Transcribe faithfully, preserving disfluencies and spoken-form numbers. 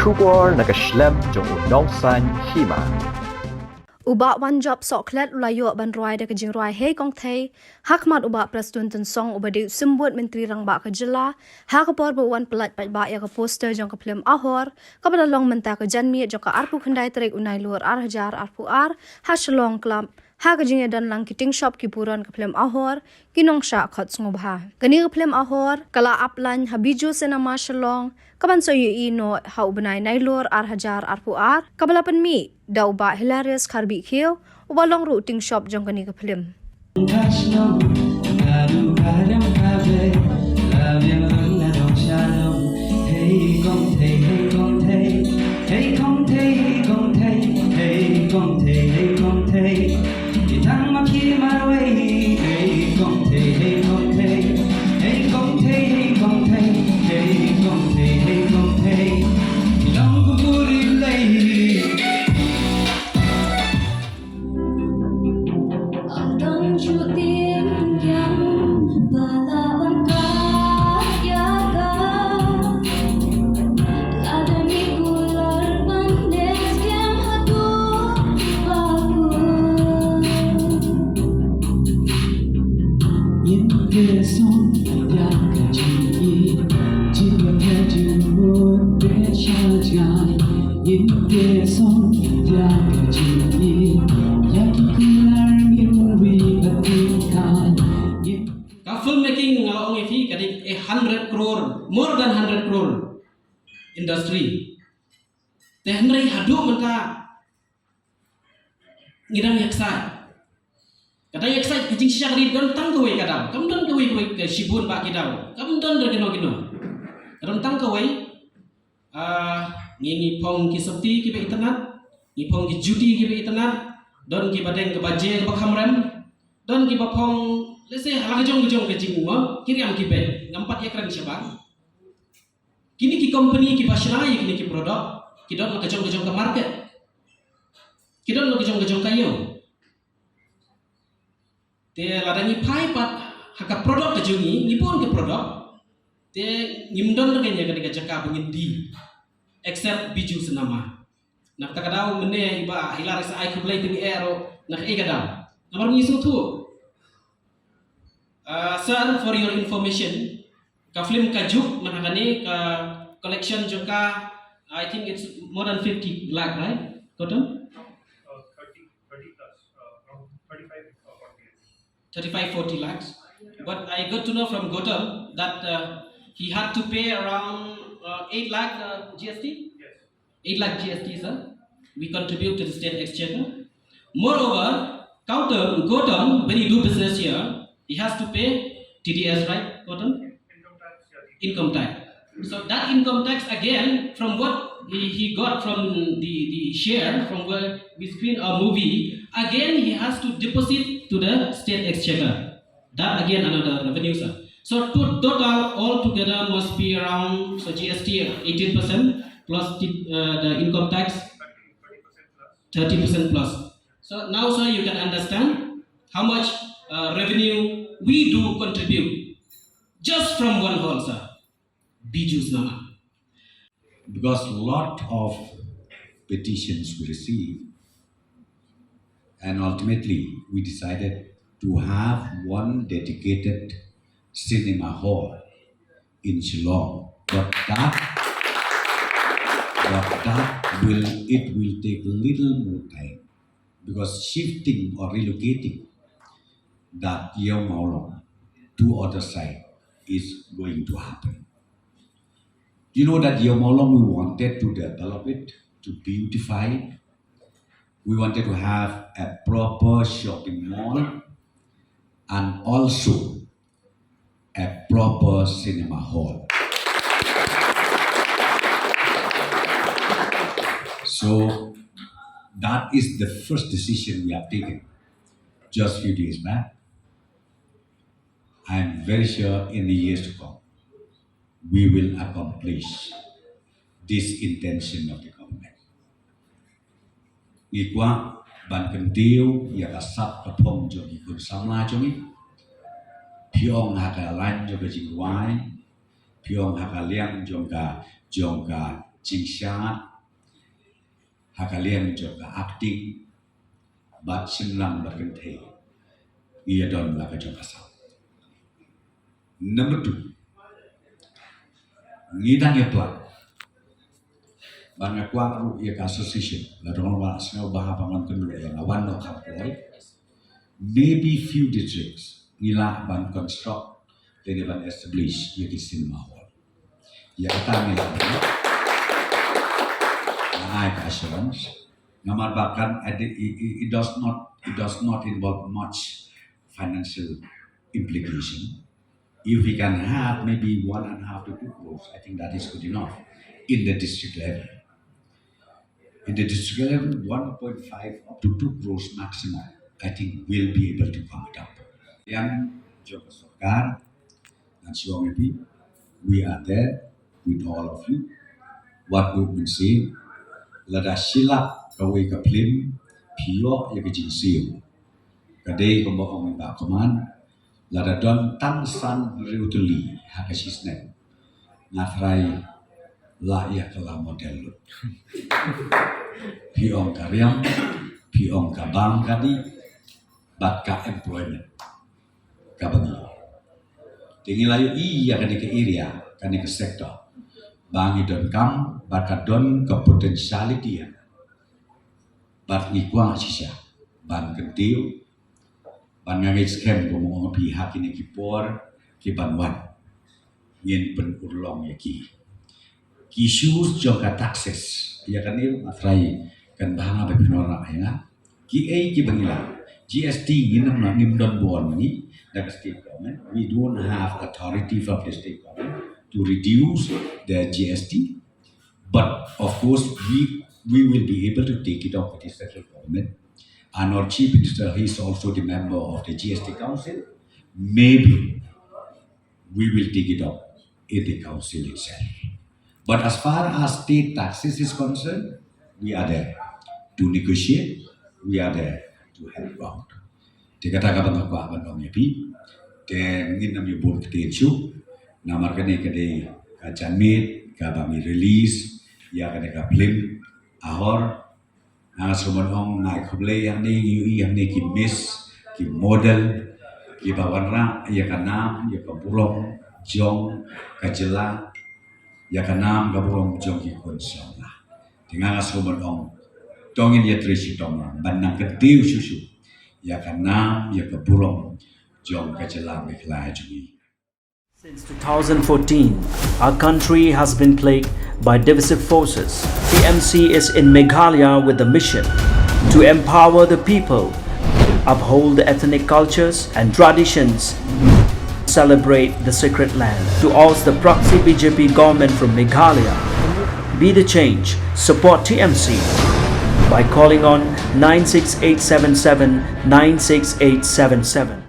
Khubor na ka shlem jong u Nongsaiñ Hima. U Bah Wanjop Sohkhlet u la ïoh ban rwai da ka jingrwai Hei Kong Thei ha khmat u Bah Prestone Tynsong uba dei u Symbud Myntri Rangbah ka jylla, ha ka por ba u wan pyllait paidbah ïa ka poster jong ka phlim Ahor kaba la long mynta ka janmiet jong ka arphew khyndai tarik u Nailur ar hajar arphew ar ha Shillong Club, ha ka jingïadon lang ki tyngshop ki burom ka phlim Ahor, ki nongshah khot sngewbha. Kane ka phlim Ahor ka la ap lang ha Bijou Cinema Shillong, kaban sa ïohi noh ha u bnai Nailur ar hajar arphew ar, kaba la pynmih da u Bah Hilarius Kharbihkhiew uba long ruh u tyngshop jong kane ka phlim. Ka filmmaking nga la ong ïa phi ka dei a hundred crore, more than hundred crore industry. Te hynrei haduh mynta ngi dang ïaksaid. Ka dang ïaksaid ka jingshisha ka dei don tang kawei ka daw. Kam don kawei kawei ka shibun bah ki daw. Kam don da kino kino. Ka don tang kawei. Ah, ngi ngi phong ki sopti kiba itynnad, ngi phong ki juti kiba itynnad, don kiba deng ka baje kaba kham rem, don kiba phong, let's say, ha la ka jong ka jong ka jingma, ki riam ki beit, ngam pat ïakren shabar. Kine ki company kiba shna ïa kine ki product, ki don la ka jong ka jong ka market. Ki don la ka jong ka jong ka ïew. Te lada ngi phai pat ha ka product ka jong ngi, ngi bun ka product. Te ngim don ruh kane ka, ka jaka ba ngin die. Except Bijou Cinema. Na kata ka daw mynne i Bah Hilarius sa ai khublei te ngi ïa ruh na kaei ka daw. Namar ngi sngewthuh. Uh, sir, for your information, ka film Ka Juk mynta kane ka collection jong ka, I think it's more than fifty lakh, right, Gautam? Uh, thirty, thirty plus, uh, from thirty-five or forty. Thirty-five, forty lakhs. But I got to know from Gautam that, uh, he had to pay around, uh, eight lakh, uh, G S T? Yes. Eight lakh G S T, sir. We contribute to the state exchequer. Moreover, Gautam, Gautam, when you do business here, he has to pay T D S, right, Gautam? Income tax, yeah. Income tax. So that income tax, again, from what he, he got from the, the share, from where we screen a movie, again, he has to deposit to the state exchequer. That again another revenue, sir. So to total altogether must be around, so G S T eighteen percent plus the, uh, the income tax thirty percent plus. So now, sir, you can understand how much, uh, revenue we do contribute just from one hall, sir. Bijou Cinema. Because lot of petitions we receive, and ultimately we decided to have one dedicated cinema hall in Shillong. But that, but that will, it will take little more time, because shifting or relocating that Ïew Mawlong to other side is going to happen. You know that Ïew Mawlong, we wanted to develop it, to beautify it. We wanted to have a proper shopping mall and also a proper cinema hall. So that is the first decision we have taken just few days back. I'm very sure in the years to come, we will accomplish this intention of the government. Ngi kwah ban kyntiew ïa ka sap ka phong jong ki khun samla jong ngi. Phi ong ha ka lain jong ka jingrwai, phi ong ha ka liang jong ka, jong ka Jingshat ha ka liang jong ka acting bad shynrang bad kynthei ngi ïa don la ka jong ka sap. Number two, ngi dang ïa plan ban nga kwah ruh ïa ka association la dong ba sngew ba ha ba ngan kynduh ïa nga wan noh kham kloi. Maybe few districts ngi lah ban construct lane ban establish ïa ki cinema hall. Ïa kata ngi lah ban ai ka assurance. Namar ba kan it, it, it does not it does not involve much financial implication. If we can have maybe one and a half to two crores, I think that is good enough in the district level. In the district level, one point five up to two crores maximum, I think we'll be able to come it up. Yang jong ka sorkar, ngan shu ong ïa phi, we are there with all of you. Wat buh mynsiem, lada shilak kawei ka phlim, phi ïoh ïa ka jingsiew. Ka dei kumba ong i Bah Command, lada don tang san hynriew tylli ha ka shisnem, nga tharai lah ïa ka la model lut. Phi ong ka riam, phi ong ka bam ka dih, bad ka employment kaba ngi ïoh. Te ngi la ïohi ïa kane ka area, kane ka sector ba ngi donkam bad ka don ka potentiality ïa nga. Bad ngi kwah shisha ban kyntiew, ban nga ngeit skhem kumba ong phi ha kine ki por ki ban wan ngin pynurlong ïa ki. Ki issues jong ka taxes, ïa kane ruh nga tharai kan bha nga ba phin wanrah ïa nga. Kiei kiba ngi lah? G S T ngim don, ngim don bor ma ngi da ka state government. We don't have authority from the state government to reduce the G S T. But of course, we we will be able to take it up with the central government. And our chief minister, he is also the member of the G S T council. Maybe we will take it up in the council itself. But as far as state taxes is concerned, we are there to negotiate, we are there to help out. Te kata kaba nga kwah ban ong ïa phi, te ngin ym ïa bun ktien shuh, namar kane ka dei ka janmiet kaba ngi release ïa kane ka phlim Ahor. Nga sngewbha ban ong nga ai khublei ïa ngi, ïa ngi ki miss, ki model, kiba wanrah ïa ka nam, ïa ka burom jong ka jylla, ïa ka nam ka burom jong ki khun samla. Te nga sngewbha ban ong to ngin ïatrei shitom lang ban nang kyntiew shuh shuh ïa ka nam, ïa ka burom jong ka jylla Meghalaya jong ngi. Since two thousand fourteen, our country has been plagued by divisive forces. T M C is in Meghalaya with the mission to empower the people, uphold the ethnic cultures and traditions, celebrate the sacred land. To oust the proxy B J P government from Meghalaya, be the change, support T M C by calling on nine six eight seven seven nine six eight seven seven.